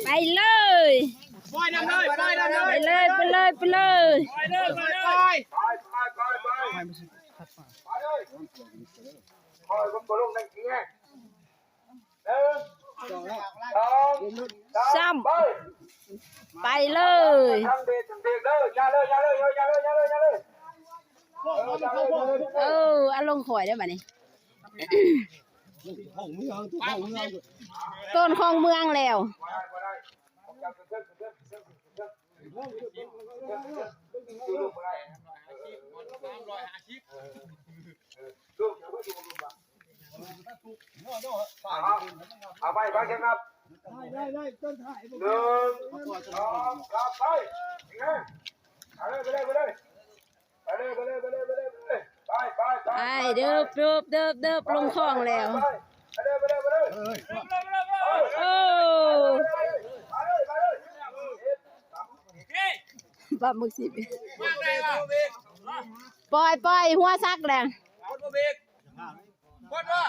ໄປເລີຍ ປ່ອຍນຳເລີຍ ປ່ອຍນຳເລີຍ ໄປເລີຍ ໄປເລີຍ ໄປເລີຍ ປ່ອຍເລີຍ ປ່ອຍເລີຍ ໄປ ໄປ ໄປ ໄປ ໄປເລີຍ ປ່ອຍຄົນຕົວລົງນັ້ນກິນແຮງ ໜຶ່ງ ສອງ ສາມ ໄປ ໄປເລີຍ ທາງເບກ ທາງເບກເດີ ຢ່າເລີຍ ຢ່າເລີຍ ຢ່າເລີຍ ຢ່າເລີຍ ເອີ ເອົາລົງຂ້ອຍເດີບາດນີ້ ຕົ້ນຂອງເມືອງແລ້ວ ເອົາໄປ ໄປກັນຄັບ ໄດ້ ໄດ້ ໄດ້ ຕົ້ນຖ່າຍ ໜຶ່ງ ສອງ ສາມ ໄປ ໄປເລີຍ ໄປເລີຍ ໄປເລີຍ ໄປເລີຍ ໄປເລີຍ ໄປ ໄປ ໄປ ໄປ ເດີບ ເດີບ ເດີບ ເດີບ ລົງຂອງແລ້ວ ໄປເລີຍ ໄປເລີຍ ໄປເລີຍ ໂອ້ ໄປເລີຍ ໄປເລີຍ ປາໝຶກສິບ ປ່ອຍ ປ່ອຍ ຫົວສັກແລ້ວ ກດບໍ່?